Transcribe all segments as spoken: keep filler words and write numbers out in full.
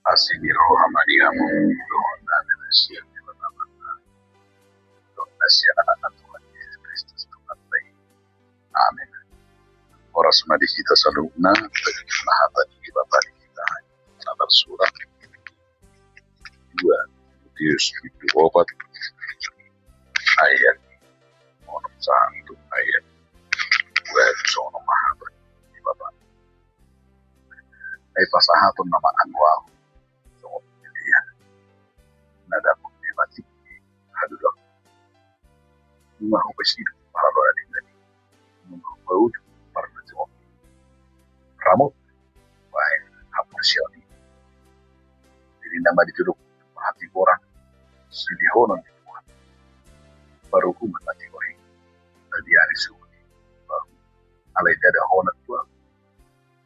Asi ni roha ma di hamu dohot dame na sian Debata Amanta dohot na sian Anakna Tuhan Jesus Kristus Tuhanta i. Amen. Horas ma di hita saluhutna. Bagian ma hata ni Debata di hita na tarsurat dua Timoteus bindu opat ayat onom sahat tu ayat dua pulu songon on ma hata ni Debata. Ai pasahaton nama anggo ahu songon Elia na dapot ni mati hadulang. Nunga hupasidung parrohaon ni Debata, nunga hupaujung parnajoon, ramot bahen haporseaon i. Jadi nama dituduk hatigoran sidihonon ni Tuhan. Paruhuman hatigoran i na di ari suhut i baru alai dada hona tua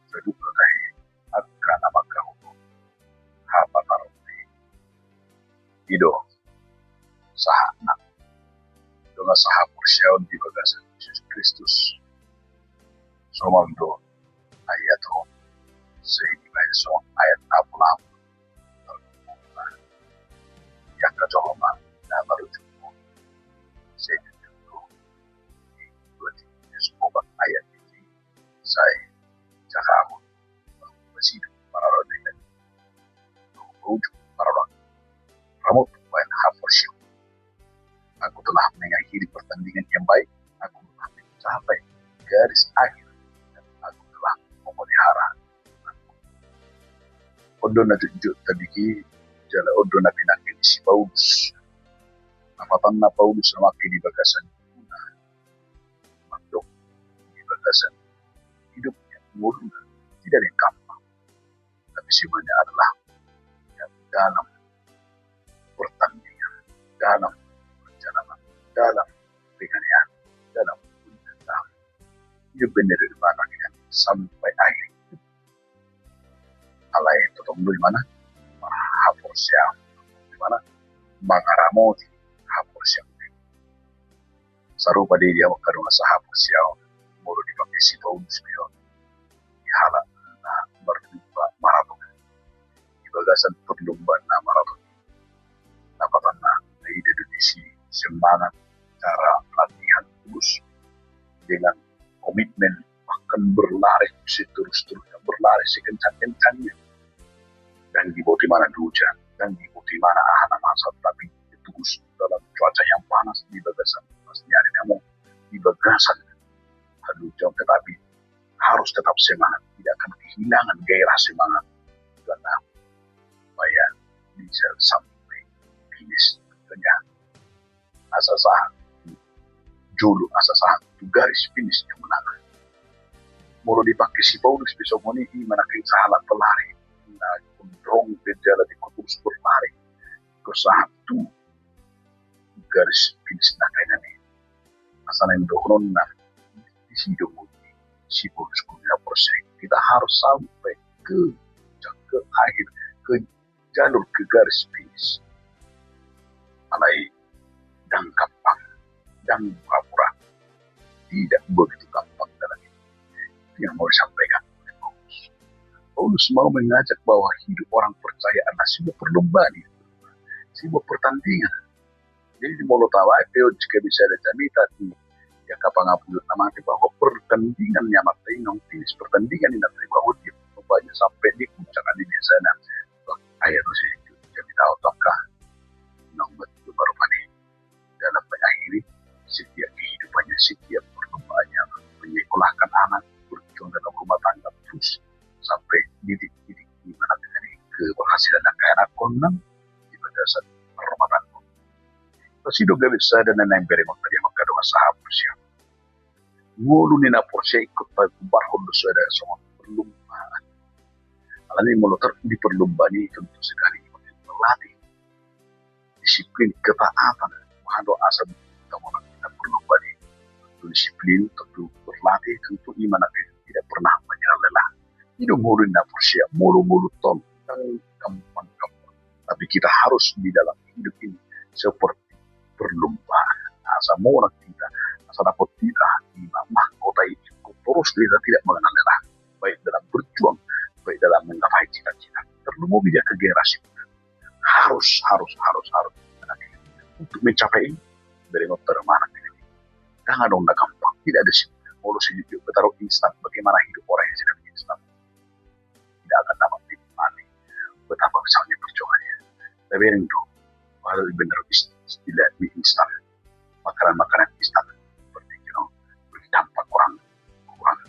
saduk latai angka na mangkahuthon hapataron i. I do sahatna. Dongan sahaporseaon di bagasan Jesus Kristus. Somal do ayat on sai dibahen songon ayat na pola. Iangka jolma na marujung sai dituduh di dua Timoteus opat ayat i. Sai jagaon pasidung parrohaon ni Debata, paujung parrohaon, ramot bahen haporseaon. Aku telah mengakhiri pertandingan yang baik, aku telah mencapai garis akhir, dan aku telah memelihara imanku. On do na jotjot tabege jala on do na pinangke ni si Paulus. Na patanna Paulus na mangke di bagasan mandok di bagasan hidupnya, ngoluna tidak ada yang gampang. Tapi semuanya adalah ya, dalam pertandingan, dalam perjalanan, dalam penganiayaan, dalam penderitaan. Hidup benar di mana sampai akhir hidup. Alai totong do imana marhaporseaon, imana mangaramoti haporseaon. Sarupa do i di hamu angka dongan sahaporseaon, molo dipangke si Paulus pe on di halak na marlumba maraton. Di bagasan perlumbaan na maraton i, na patanna na ida do disi semangat, cara latihan tulus dengan komitmen, bahkan berlari seterus-terusnya, berlari sekencang-kencangnya. Ndang diboto imana dosa, ndang diboto imana aha na masa, tapi tulus dalam cuaca yang panas, di bagasan panas ni ari na monggu, di bagasan halujaon, tetapi harus tetap semangat, tidak akan kehilangan gairah semangat. Karena supaya bisa sampai finish. Tentunya asa sahat tu jolo, asa sahat tu garis finish yang menang. Molo dipangke si Paulus pe songon i, i ma nangkin sahalak pelari na gondrong pe jala dengke tulus berlari, ingkon sahat tu garis finish na kainan i. Asa na indohononna disi do muli si Paulus, kuliah proses. Kita harus sampai ke, ke akhir, ke jalur, ke garis finish. Alai ndang gampang, ndang murah-murah. Tidak begitu gampang dalam hidup. Itu yang mau disampaikan oleh Paulus. Paulus mau mengajak bahwa hidup orang percaya adalah sebuah perlombaan, itu sebuah pertandingan. Jadi molo tabaen pe on, jika bisa ada jamita di angka pangapulon na mate, bahwa pertandingan ni amanta i naung finish, pertandingan ni amanta i bahwa dia rupanya sampai di puncak, di biasana. Akhirnya si jamita on tu angka naung mate i baru mate. Dalam mengakhiri setiap kehidupannya, setiap perlombaannya, menyekolahkan anak, berjuang dalam rumah tangga, terus sampai titik-titik di mana dengan keberhasilan angka anakkon nang di bagasan rumah tangga. Pasidung gabe sada na naeng bereng on tadi, angka dongan sahaporseaon. Ngolu ni na porsea ingkon tagambarhon do sada songon perlombaan. Alani molo tar di perlombaan i tentu sekali berlatih. Disiplin, ketaatan, molo asa tamonang hita perlombaan i. Tentu disiplin, tentu berlatih, tentu imana tidak pernah menyerah lelah. I do ngolu ni na porsea, molo ngolu tong ndang gampang-gampang. Tapi kita harus di dalam hidup ini seperti perlombaan. Asa monang hita, asa dapot hita ima mahkota i, terus hita tidak mengenal lelah, baik dalam berjuang, baik dalam menggapai cita-cita. Mobil dia ke garasi. Harus, harus, harus, harus. Untuk mencapai ini, dari motor mana ini? Jangan dong, gampang. Tidak ada sih. Molo si dia bertaruh instan, bagaimana hidup orang yang sedang instan? Tidak akan dapat dinikmati. Betapa besarnya perjuangannya. Tapi yang itu, padahal benar istilah mie instan. Makanan-makanan instan seperti, you know, berdampak kurang, kurang,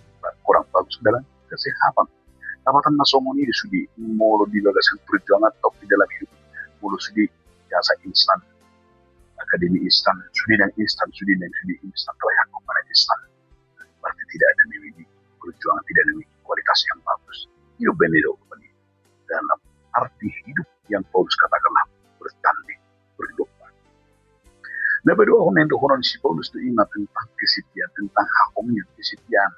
kurang bagus dalam kesehatan. Dapatan na songon i sude, molo di bagasan perjuangan atau di dalam hidup, molo sude jasa instan, akademi instan, sude nang instan, sude nang sude instan, terlihat makanan instan. Berarti tidak ada memiliki perjuangan, tidak ada memiliki kualitas yang bagus. Hidup benar dalam arti hidup yang Paulus katakanlah bertanding, berlomba. Na paduahon na indohonon si Paulus tu ima tentang kesetiaan, tentang hahomion, kesetiaan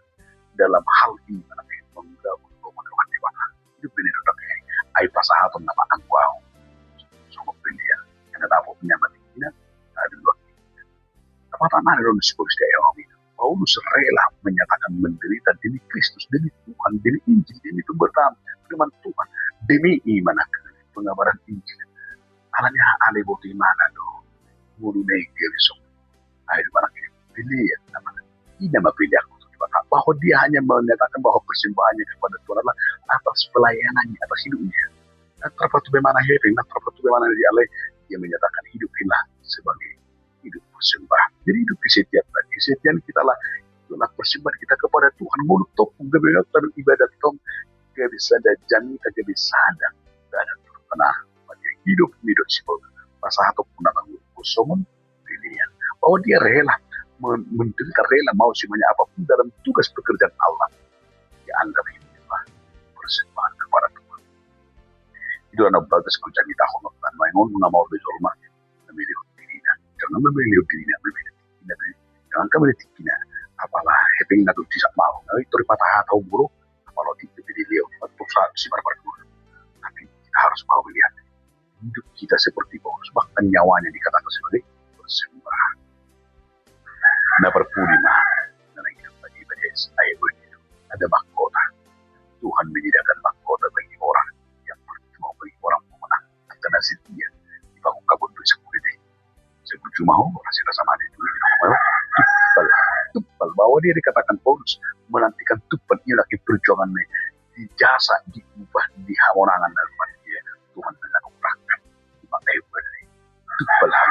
dalam hal iman, menggaul, menggaul Debata. Hidup ini tetap ai pasahaton nama angkuau. Sungguh pilihan yang ada apa punya mati ini ada dua. Apa tanah dalam si Paulus di ayat ini? Paulus rela menyatakan menderita demi Kristus, demi Tuhan, demi Injil, demi pemberitaan firman Tuhan, demi iman akan pengabaran Injil. Alani ale boti mana do? Mulu nege besok. Ayo mana kini pilih ya nama. Ini nama pilih aku tuh, bahwa dia hanya menyatakan bahwa persembahannya kepada Tuhan adalah atas pelayanannya, atas hidupnya. Nah, terpatu bagaimana hepeng, nah, terpatu bagaimana di alai, dia menyatakan hidup inilah sebagai hidup persembahan. Jadi hidup kesetiaan, kesetiaan kita lah, itulah persembahan kita kepada Tuhan. Mulut topung gabe tadi ibadah tong, gabe sada jami, gabe sada. Gak ada pernah hidup, hidup si Paulus. Masa atau pun akan kosongon pilihan. Bahwa dia rela men-, menderita, rela mau semuanya apapun dalam tugas pekerjaan Allah. Dianggap hiduplah persembahan kepada Tuhan. Itu anak bagas kerja kita honor dan main ngomong nama orang jolma. Memilih dirinya. Jangan memilih dirinya, memilih dirinya. Jangan kami tingkina. Apalah hepeng na tuh tidak mau. Nah, itu patah atau buruk. Apalagi itu di dia. Terus si barbar. Tapi kita harus mau melihat hidup kita seperti Paulus, bahkan nyawanya dikatakan sebagai persembahan. Na parpudi ma, na hidup bagi bagi ayat begitu. Ada mahkota. Tuhan menyediakan mahkota bagi orang yang berjuang, bagi orang pemenang. Karena setia dibangun kabut bersekutu. Sebut cuma ho, masih rasa mati itu. Tumpal, tumpal bahwa dia dikatakan Paulus menantikan tumpal ia lagi perjuangan nih. Di jasa, di upah, di hamonangan dan dia Tuhan dengan operasi. Maka itu berarti tumpal hal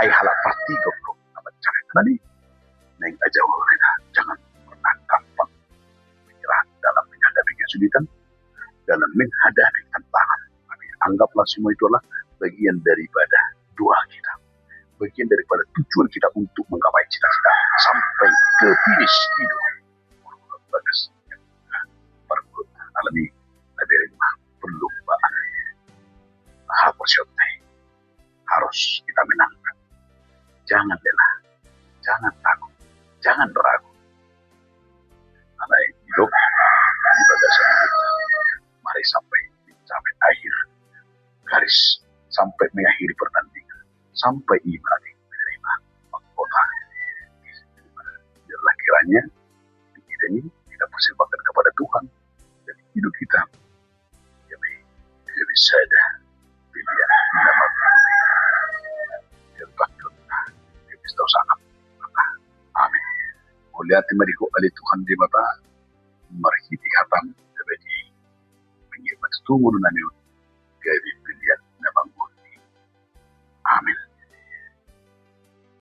ai halak partigok lo apa cara tadi. Neng aja kita jangan pernah gampang menyerah dalam menghadapi kesulitan, dalam menghadapi tantangan. Tapi anggaplah semua itu adalah bagian daripada doa kita, bagian daripada tujuan kita untuk menggapai cita-cita sampai ke finish hidup. Bagus. Perlu alami lebih perlombaan. Hal positif harus kita menangkan. Jangan lelah, jangan takut, jangan ragu. Alai hidup di bagasan kita. Mari sampai mencapai akhir garis, sampai mengakhiri pertandingan, sampai iman menerima mahkota. Biarlah kiranya kita ini kita persembahkan kepada Tuhan dan hidup kita jadi, jadi sada pilihan nama terpaksa. Jadi tahu sangat. Amin. Mauliate ma di Ho ale Tuhan Debata, marhite hataM, jadi pengimat tumu nami, jadi